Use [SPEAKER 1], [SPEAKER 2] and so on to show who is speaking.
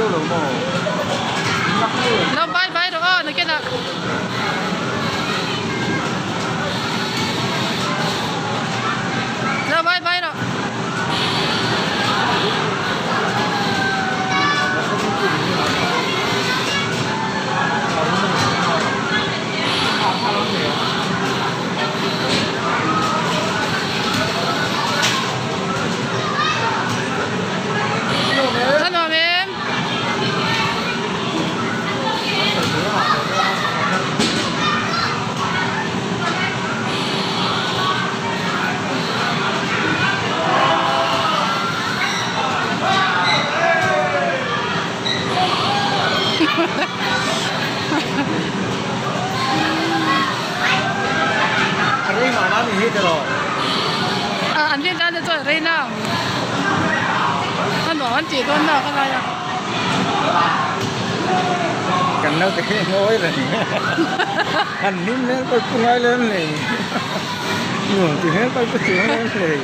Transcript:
[SPEAKER 1] lo. Lo bye bye rawh aw nakinah. Lo bye bye rawh. A nuam em?
[SPEAKER 2] A rei mah mah ni hi tiraw?
[SPEAKER 1] An rin dan te chuan a rei na ang. A nuam an tih dawn na ka lai a.
[SPEAKER 2] Kan naute hi ngawi reng. An hlim hmel pawh pu ngai lem nei. Nuam ti hmel pawh pu chuang lem nei.